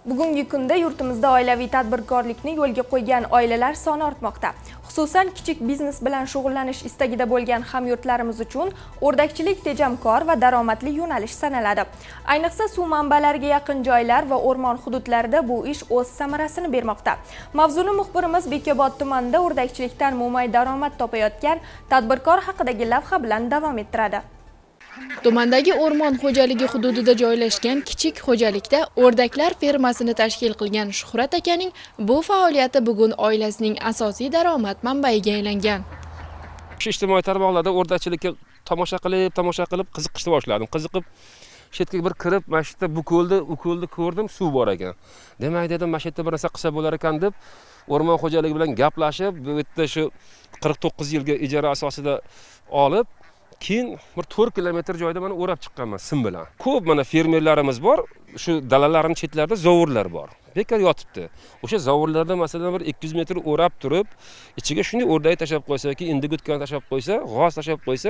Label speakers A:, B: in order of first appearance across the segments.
A: Bugungi kunda yurtimizda oilaviy tadbirkorlikni yo'lga qo'ygan oilalar soni ortmoqda. Xususan, kichik biznes bilan shug'ullanish istagida bo'lgan hamyurtlarimiz uchun o'rdakchilik tejamkor va daromadli yo'nalish sanaladi. Ayniqsa, suv manbalariga yaqin joylar va o'rmon hududlarida bu ish o'z samarasini bermoqda. Mavzuni muxbirimiz Bekobod tumanida o'rdakchilikdan mo'may daromad topayotgan tadbirkor haqidagi lavha bilan davom ettiradi.
B: Tumandagi o'rmon xo'jaligi hududida joylashgan kichik xo'jalikda o'rdaklar fermasini tashkil qilgan Shuhrat akaning bu faoliyati bugun oilasining asosiy daromad manbaiga aylangan.
C: Shu ijtimoiy tarmoqlarda o'rdakchilikka tomosha qilib qiziqishni boshladim. Qiziqib shu yerga bir kirib, mana shu yerda bu ko'lni, u ko'lni ko'rdim, suv bor ekan. Demak, dedim, mana shu yerda bir narsa qilsa bo'lar ekan deb o'rmon xo'jaligi bilan gaplashib, bu yerda shu 49 yilga ijara asosida olib, keyin bir 4 kilometr joyda mana o'rab chiqqanman sim bilan. Ko'p mana fermerlarimiz bor, shu dalalarning chetlarida zovurlar bor. Bekor yotibdi. O'sha zovurlarda, masalan, bir 200 metr o'rab turib, ichiga shunday o'rdak tashlab qo'ysa yoki индоуткani tashlab qo'ysa, g'oz tashlab qo'ysa,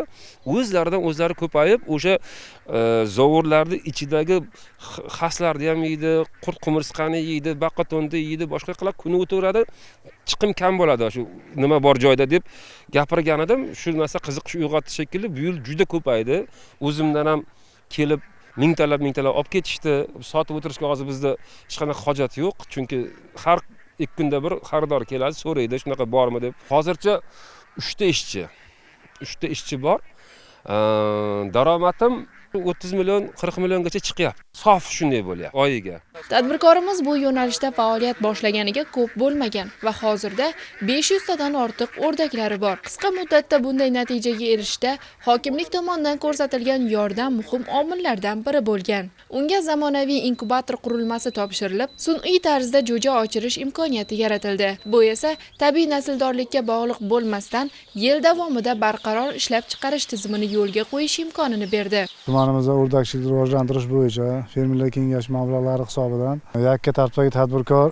C: o'zlaridan o'zlari ko'payib, o'sha zovurlarni ichidagi xaslarni ham yeydi, qurt qumursqani yeydi, baqato'nni yeydi, boshqa qilib kuni o'taveradi. Chiqim kam bo'ladi shu nima bor joyda deb gapirgan edim. Shu narsa qiziqish uyg'otdi shekilli. Bu yil juda ko'paydi. O'zimdan ham kelib mingtalab mingtalab olib ketishdi. Sotib o'tirishga hozir bizda hech qanaqa hojat yo'q, chunki har 2 kunda bir xaridor keladi, so'raydi, shunaqa bormi deb. Hozircha 3ta ishchi bor. Daromadim 30 million, 40 milliongacha chiqyapti. Sof shunday bo'lyapti oyiga.
B: Tadbirkorimiz bu yo'nalishda faoliyat boshlaganiga ko'p bo'lmagan va hozirda 500 tadan ortiq o'rdaklari bor. Qisqa muddatda bunday natijaga erishishda hokimlik tomonidan ko'rsatilgan yordam muhim omillardan biri bo'lgan. Unga zamonaviy inkubator qurilmasi topshirilib, sun'iy tarzda jo'ja ochirish imkoniyati yaratildi. Bu esa tabiiy nasldorlikka bog'liq bo'lmasdan yil davomida barqaror ishlab chiqarish tizimini yo'lga qo'yish imkonini berdi.
D: Tumanimizda o'rdakchilikni rivojlantirish bo'yicha fermerlar kengashi mablag'lari hisobidan yakka tartibdagi tadbirkor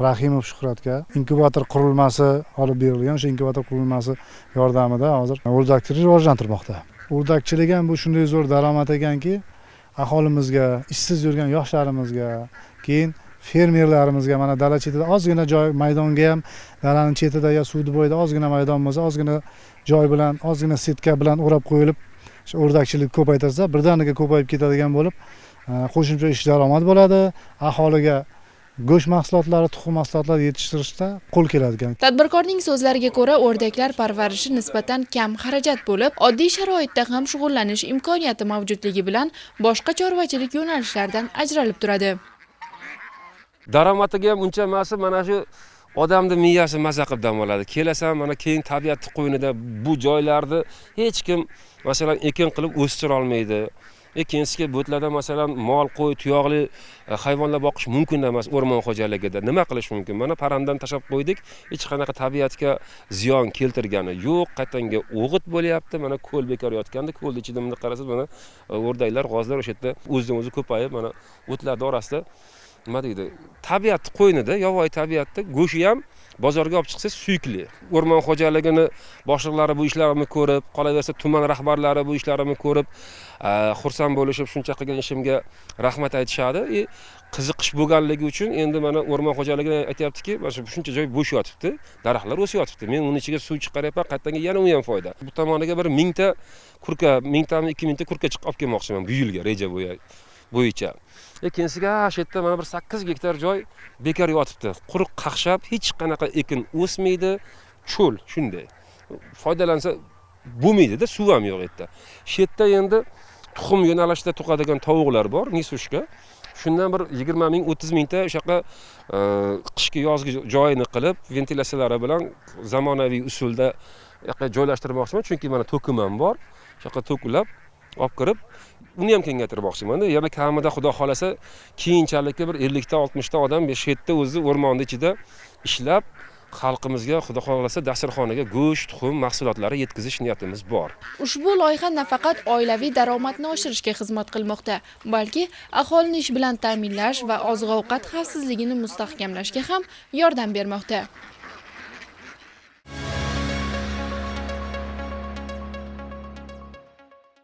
D: Rahimov Shuhratga inkubator qurilmasi olib berilgan. O'sha inkubator qurilmasi yordamida hozir o'rdakchilikni rivojlantirmoqda. O'rdakchilik ham bu shunday zo'r daromad ekanki, aholimizga, ishsiz yurgan yoshlarimizga, keyin fermerlarimizga mana dala chetida ozgina joy maydonga ham, dalaning chetida yo suvni bo'yida ozgina maydon bo'lsa, ozgina joy bilan, ozgina setka bilan o'rab qo'yilib, o'sha o'rdakchilik ko'paytirsa, birdaniga ko'payib ketadigan bo'lib, qo'shimcha ish daromad bo'ladi. Aholiga go'sht mahsulotlari, tuxum mahsulotlari yetishtirishda qo'l keladigan.
B: Tadbirkorning so'zlariga ko'ra, o'rdaklar parvarishi nisbatan kam xarajat bo'lib, oddiy sharoitda ham shug'ullanish imkoniyati mavjudligi bilan boshqa chorvachilik yo'nalishlaridan ajralib turadi.
C: Daromadiga ham uncha emas, mana shu odamni miyasi maza qilib dam oladi. Kelasan, mana keng tabiatni qo'ynida bu joylarni hech kim, masalan, ekin qilib o'stira olmaydi. Ikkinchisiga, bu yerlarda, masalan, mol, qo'y, tuyoqli hayvonlar boqish mumkin emas o'rmon xo'jaligida. Nima qilish mumkin? Mana parrandan tashlab qo'ydik, hech qanaqa tabiatga ziyon keltirgani yo'q. Qaytanga o'g'it bo'lyapti. Mana ko'l bekor yotganda, ko'lni ichida bunday qarasangiz, mana o'rdaklar, g'ozlar o'sha yerda o'zidan o'zi ko'payib, mana o'tlarni orasida, nima deydi, tabiat qo'ynida, yovvoyi tabiatda go'shti ham bozorga olib chiqsangiz suyukli. O'rmon xo'jaligini boshliqlari bu ishlarimni ko'rib, qolaversa tuman rahbarlari bu ishlarimni ko'rib, xursand bo'lishib, shuncha qilgan ishimga rahmat aytishadi. Qiziqish bo'lganligi uchun endi mana o'rmon xo'jaligi aytyaptiki, mana shu shuncha joy bo'sh yotibdi, daraxtlar o'sib yotibdi, men uni ichiga suv chiqaryapman, qayerdan yana u ham foyda. Bu tomoniga bir 1000 ta kurka, 1000 tami, 2000 ta kurka chiqib olib kelmoqchiman bu yilga reja bo'yicha. Ikkinchisiga, shu yerda mana bir 8 gektar joy bekor yotibdi, quruq qaqshab, hech qanaqa ekin o'smaydi, cho'l, shunday foydalansa bo'lmaydida, suv ham yo'q yerda. Shu yerda endi tuxum yo'nalishida tug'adigan tovuqlar bor, несушка, shundan bir 20 000, 30 000 ta o'sha yoqqa qishki yozgi joyini qilib, ventilyatsiyalari bilan zamonaviy usulda yoqqa joylashtirmoqchiman, chunki mana tokim ham bor, o'sha yoqqa to'kilab olib kirib, uni ham kengaytirmoqchiman. Yana kamida, xudo xohlasa, keyinchalik bir 50 ta, 60 ta odam shu yerda o'zi o'rmonni ichida ishlab, xalqimizga, xudo xohlasa, dasturxoniga go'sht, tuxum mahsulotlari yetkazish niyatimiz bor.
B: Ushbu loyiha nafaqat oilaviy daromadni oshirishga xizmat qilmoqda, balki aholini ish bilan ta'minlash va oziq-ovqat xavfsizligini mustahkamlashga ham yordam bermoqda.